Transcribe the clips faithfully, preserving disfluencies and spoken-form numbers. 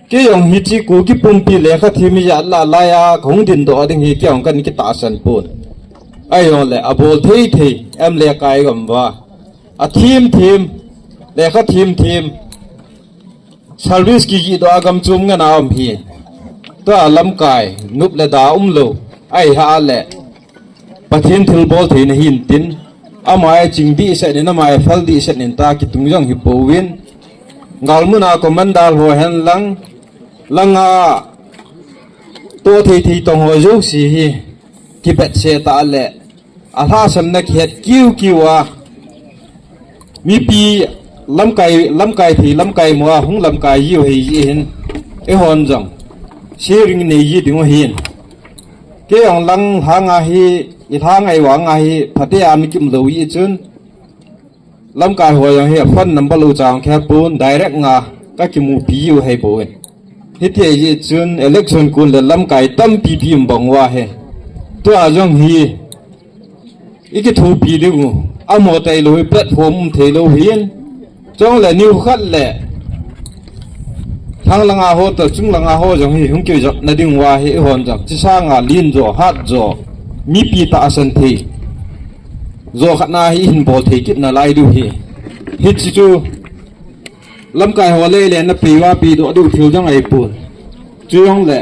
Kei jong hiche Kuki pumpi lekha thiem hi jat lah laiya kahung dindoh ding hi kei jong kana kitahsan pon. Ahijongle abol thei thei M L A kai gam uva, athiem thiem, lekha thiem thiem, service kijihdoh a gam chom ngen a um hi. Tua lamkai nop le da umlou, ahileh Pathen thilbol theina hintin, ama a ching dihset in, ama a phal dihset in tia kitung jong hipouvin, galmuna commander ho henlang, langa toh thei thei tong ho jouse hi kibetse tah le alhahsamna kihet kiu kiu a, mipi lamkai, lamkai thei, lamkai mo a hung lamkai jiu ahi jeh hin, eihon jong sharing nei ji dingu ahin. Kei jong lang lhanga hi, ilhang a ivang a hi phatea mi kium lou jeh chun, lamkai ho jong hi phone number lou chang khe pon, direct nga kakimupi jiu ahipoi. Hiti ahi jeh chun election kon le lamkai tampi pi um bang uva hi, tua jong hi ikithopi diu, amaho tailou hi platform um theilou hin, chule nikhat le lhang langa ho toh chung langa ho jong hi hung kijopna diuva hi eihon jong hiche sanga len jo, hat jo, mipi tahsan thei jo khatna hi ihin bol thei kit nalai diu ahi. Hiche chu lamkai ho le lenna peuva peudoh diu thil jong ahipon. Chujongle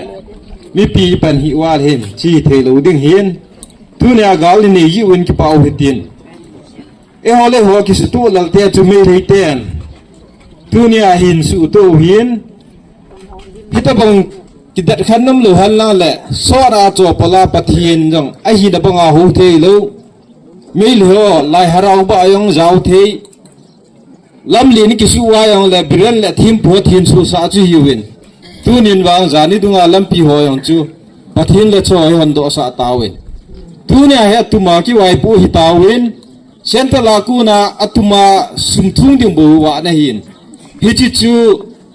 mipi pan hih uva hin hiche hi theilou ding ahin, tunia gal inei jiuvin kipah u hitin, eiho le eiho kisuhtoh lalte chu Meitei ten tunia hin suhtoh u ahin, hitobang kidetkhen nomlou henlang le sot a chopol a Pathen jong ahina banga hou theilou, Meitei ho Lai Harao bah jong jao thei, lamlen kisuh uva jongle Biren le thempu ho thensohsah chu hiuvin, tunin vang jani dunga lampi ho jong chu Pathen le cho eihon dohsah tauvin, tunia hi atuma kivaipoh hitauvin, central a kona atuma sum thung ding bou vahna ahin, hiche chu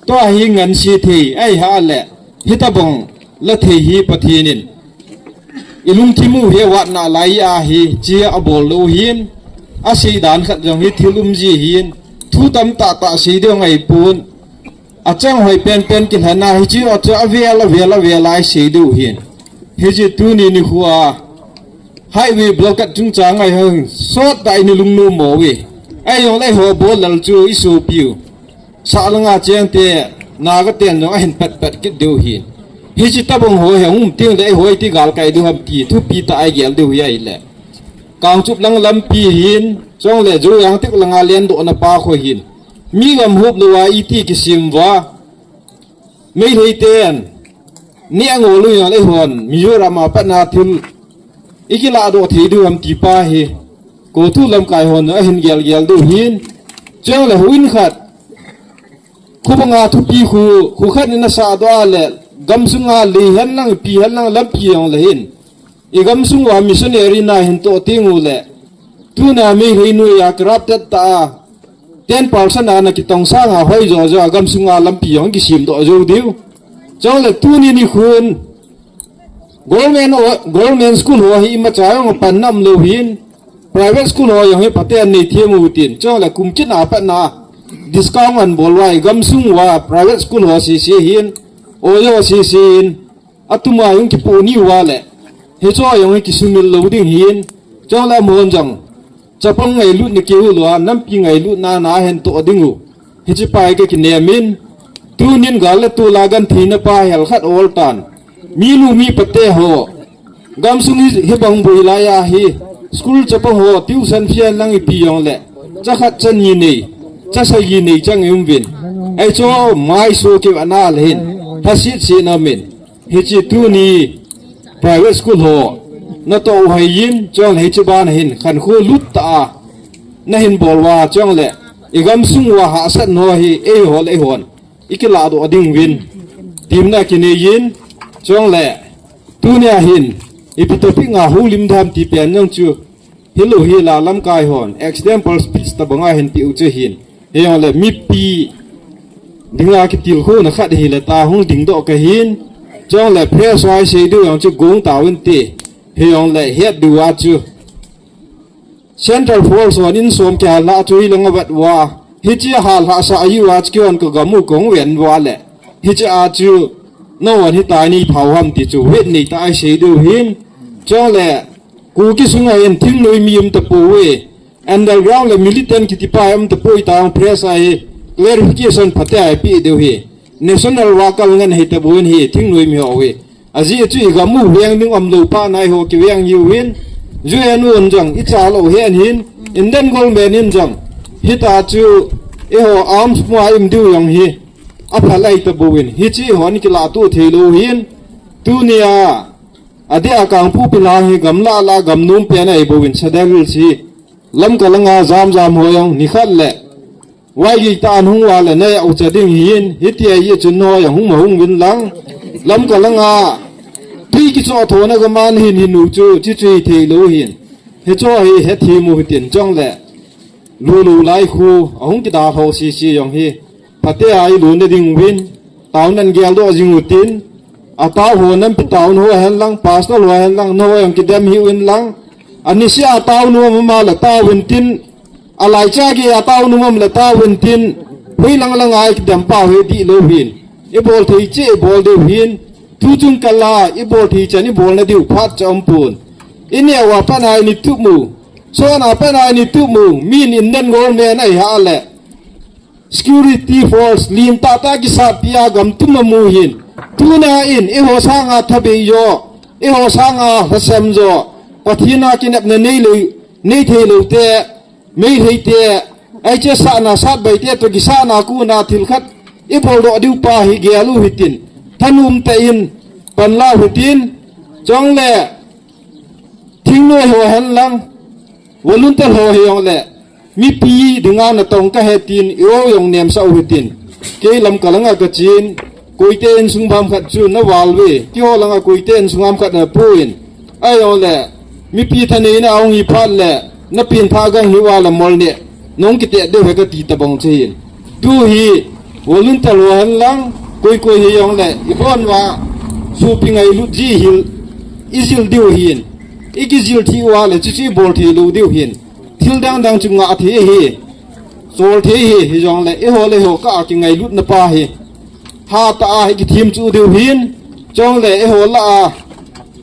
tua hi nganse thei ahileh hitobang la thei hi Pathen in ilungthim u hi avat nalai ahi, hiche abol lou ahin, asei dan khat jong hi thil um ji ahin, thu tamtah tah sei ding ahipon, achang hoi penpen kilhen a hiche achu avel avel avel a isei diu ahin, hiche tuni nikho a highway blockade chungchang a hi sot tah in ilungnom uve. Ahijongle eiho bol lal chu isopiu, sah langa chengte, Naga ten jong ahin petpet kit diu ahin, hiche tobang ho hi hung um tengle eiho iti galkai diu ham ti thupi tah a igel diu ahi ahile, Kangchup lang lampi hin, chule Joyangtik langa lendohna pa kho hin, mi gam hop louva iti kisem uva, Meitei ten neh angol u jongle eihon Mizoram a patna thil ikilahdoh thei diu ham ti pa hi CoTU lamkai hon ahin gelgel diu ahin, chule houin khat, khobanga thupi khu, kho khat in asahdoh a le, gamsunga lei henlang, ipi henlang lampi jongle hin, igamsung uva missionary na hin toh tengule, tuna Meitei noiya corrupted tah a ten percent a ana kitong sanga hoi jo jo a gamsunga lampi jong kisemdoh jou diu. Chule tuni nikhon government, government school ho hi imacha jong apanna umlou hin, private school ho jong hi phaten nei them utin, chule kum kit a patna discount anabol uva, igamsung uva private school ho sese hin, oja ho sese hin, atuma jong kipoh ni uva le, hicheho jong hi kisumil lou ding ahin, chule amahon jong chapang ngailutna kihou louva nampi ngailutna ana hin toh dingu, hiche pa hi kakinem in, tunin gal le tol a gentheina pa hel khat aol tan, minu mipa teho, gamsung hi, hibang boi laiya hi, school chapang ho tuition fee lang ipi jongle, cha khat cha ni nei, cha sagi nei chang ium uvin, hicheho maiso kit ana le hin, lhasetsetna um in, hiche tuni private school ho natoh u ahin, chule hiche bana hin khankho lut tah a nahin bol uva chule, igamsung uva hahsatna ho hi eiho le eihon ikilahdoh ding uvin temna kinei in, chule tunia hin ipi topic a houlim ding ham ti pen jong chu hilou hila lamkai hon example speech tobanga hin peh u chu ahin, hijongle mipi dinga kitilkhouna khat hile tia hung dingdoh kahin, chule press a isei diu jong chu gong tauvinte, hijongle het diuva chu Central Force hon in som kihallhah chu hilanga avet uva, hiche ahallhahsah jiuva chu keihon kagam u kahung ven uva le, Hiche a chu, nahon hitia nei thau ham ti chu, wet nei tah a isei diu hin. Chule, Kuki sunga hin thingnoi mi um tapouve. Underground le militant kiti pa um tapoi tah a press a hi clarification phatea ipe diu hi. National worker ngen hi tapon hi thingnoi mi ho hi. Ajeh chu igam u veng ding umlou pa nai ho kiveng hiuvin. U N un jong icha lou hen hin. Indian government in jong. Hitia chu eiho arms mua um diu jong hi. Apha lai tabouvin. Hiche hon kilah tu thei lou hin. Tunia. Adeh a Kangpokpi lang hi gamla la gamnom pen ahi bouvin Sadar Hills hi. Lamka langa jam jam ho jong nikhat le. Vaigei tah a hung uva le nai ucha ding hin, hitia hi chun ho jong hung ma hung uvin lang. Lamka langa. Tui kichoh thona gam a hin hin u chu, chi chu hi thei lou hin. Hicho hi hethem u hitin chule. Lulu lai khu, ahung kidalhau sisi jong hi. Phatea ilu na ding uvin. Taona nagel doh jing utin. Atao ho nampi taona ho hen lang, pastor ho hen lang, nangho jong kidem hih uvin lang. Anise a taona ho mama le taovin tin. Alaicha gei a taona ho mama le taovin tin. Hoilang lang a ikidem pa ho hi dihlou hin. Ibol thei cheh ibol diu hin. Tuchung kal a ibol thei chan ibol na diu phat cha umpon. Ineo a pat a ini tup u. Sona pat a ini tup u. Min Indian government ahi hale. Security force lim tahtah kisatpi a gam tum amu hin. Tuna in eiho sanga thabei jo, eiho sanga lhasam jo, Pathen a kinepna nei lou, nei thei lou te, Meitei te, aiche sahna satbai te toh kisahna kona thil khat ibol doh diu pa hi gel u hitin. Thanom tah in panla u hitin. Chule Thingnoi ho hen lang, volunteer ho hi jong le, mipi dinga natong kahe tin, i-o jong nemsah u hitin. Kei Lamka langa kachen, koite insung ham khat chu naval uve, keiho langa koite insung ham khat napon. Ahi jong le, mipi thaneina ahung hi phat le, napin tha gang hi uva le mol ne, nahung kite diu ahi kati tabang chu hin. Tu hi, volunteer ho hen lang, koi koi hi jong le, ibon uva, sopi ngailut ji hil, ijil diu hin, ikijil thei uva le, chuchu ibol thei lou diu hin, thil dang dang chu ngah thei hi, chol thei hi, hi jong le, eiho le eiho kah a kingailutna pa hi, hatah a hi kithem chu diu hin, chule eiho lah a,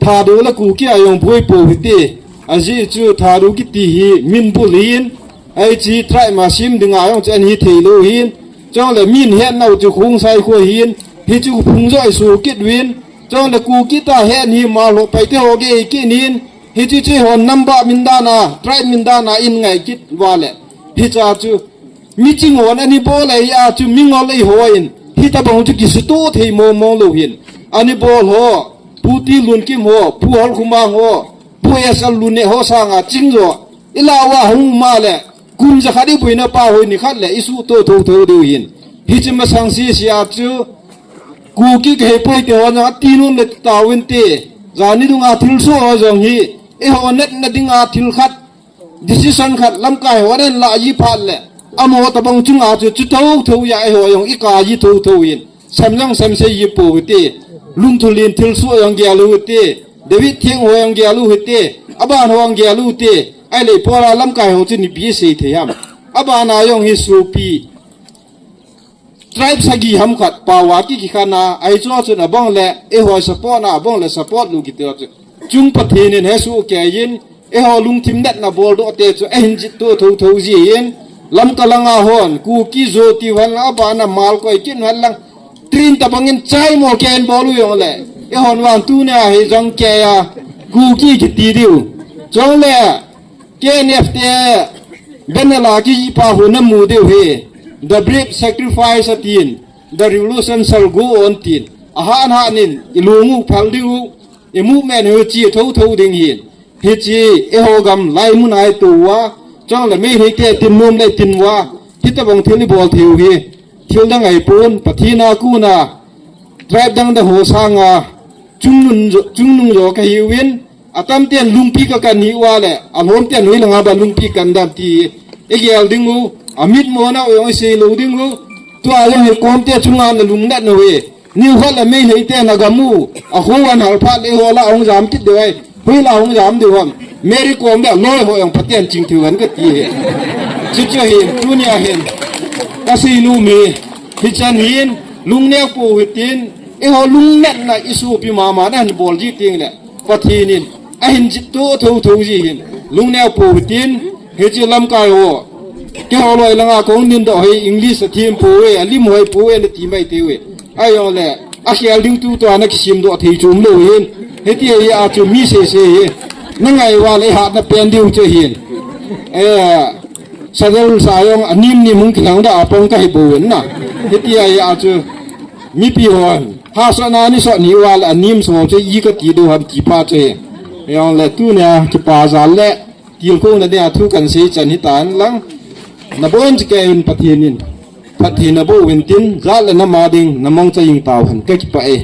Thadou le Kuki a jong boi pou hite, ajeh chu Thadou kiti hi min bul hin, Hiche tribe ma sim dinga jong chu ahi thei lou hin. Chule min hetnau chu Khongsai kho hin. Hichu phung jo isu kit uvin. Chule Kuki tah het hi Malho Paite ho gei kit in. Hiche chu hon number min dan a, tribe min dan a in ngai kit uva le. Hicha chu. Miching hon ana bol ahi a chu mingol eiho in. Hitabang chu kisutoh thei mong mong lou hin. Ana bol ho. Pu Tilunkim ho. Pu Holkhomang ho. Pu S L Luneh ho sanga ching jo. Ilah uva hung ma le, kum jakhat iboina pa hoi nikhat le, isutoh thotho diu hin. Hiche masang sese a chu, Kuki kahi poi ti ho jong ati nom le taovin te, jani dunga thilsoh ho jong hi, eiho natna dinga thil khat, decision khat, lamkai hon ahin lah ji phat le, amaho tabang chunga chu, chu thotho a eiho jong ikah ji thotho hin. Samlang samsei ji pou hite. Lungthulin thilsoh jong gel u hite. David Theng ho jong gel u hite. Aban ho jong gel u hite. Ahile ipola lamkai ho chu ipi sei thei ham. Abana jong hi sopi. Tribe sagi ham khat power kikhen a. Ahi chu chun abang le. Eiho support na abang le support lou kiti chu. Chung Pathen in hesoh kei in, eiho lungthim natna boldoh te chu ahin jih to thotho ji in, Lamka langa hon, Kuki Zo ti uhen lang, abana Malkoi kiti uhen lang, train tabang in chai mo kei in bol u jong le, eihon vang tunia hi jong kei a, Kuki kiti diu. Chule, K N F te, banner la kipa ho namu diu hi, the brave sacrifice atin, the revolution shall go on tin, ahat hat in, ilung u phal diu, I movement hi chi thotho ding hin. Hiche eiho gam lai mun a ito uva. Chule Meitei te tin nom le tin uva. Hitabang thil ibol thei u hi. Thil dang ahipon. Pathen a kona. Tribe dang dang ho sanga. Chungnung jo, chungnung jo kahiuvin. Atam ten lungpi kakan hi uva le. Alhom ten hoilanga ba lungpi kan dam ti. Igel ding u. Amit mona u jong isei lou ding u. Tua jong hi kom te chunga nalung nat nau hi. Nikhat le Meitei te nagam u, akho van hal phat le eiho la hung jam kit diu ahi. Hoila hung jam diu ham. Mary Kom le loi ho jong phaten ching thei uhen kati hi. Chuchu hin, tunia hin. Kasei nom hi. Hichan hin. Lungneo pou hitin, eiho lungnatna isopi mama na hin bol ji teng le, Pathen in ahin jih to thotho ji hin. Lungneo pou hitin, hiche lamkai ho, keiho loi langa kong nin doh hi English athem pou e, alim hoi pou e, nati mai teu e. Ahijongle akhel ding tu tua na kisim doh thei chu umlou hin. Hitia hi a chu mi seisei hi. Na ngai uva le hat na pen diu chu hin. Eh, Sadel sa jong anim nim hung kilhang da apong kahi bou in na. Hitia hi a chu mipi hon hahsatna ni sot ni uva le anim so chu i kati diu ham ti pa chu hi. Ahijongle tunia kipa jal le tilkhouna dia thu kahin sei chan hitan lang. Nabon cheh kei in Pathen in phatthei naboh uvin tin, jat le nam a ding namangcha jing tauhen, kakipah e.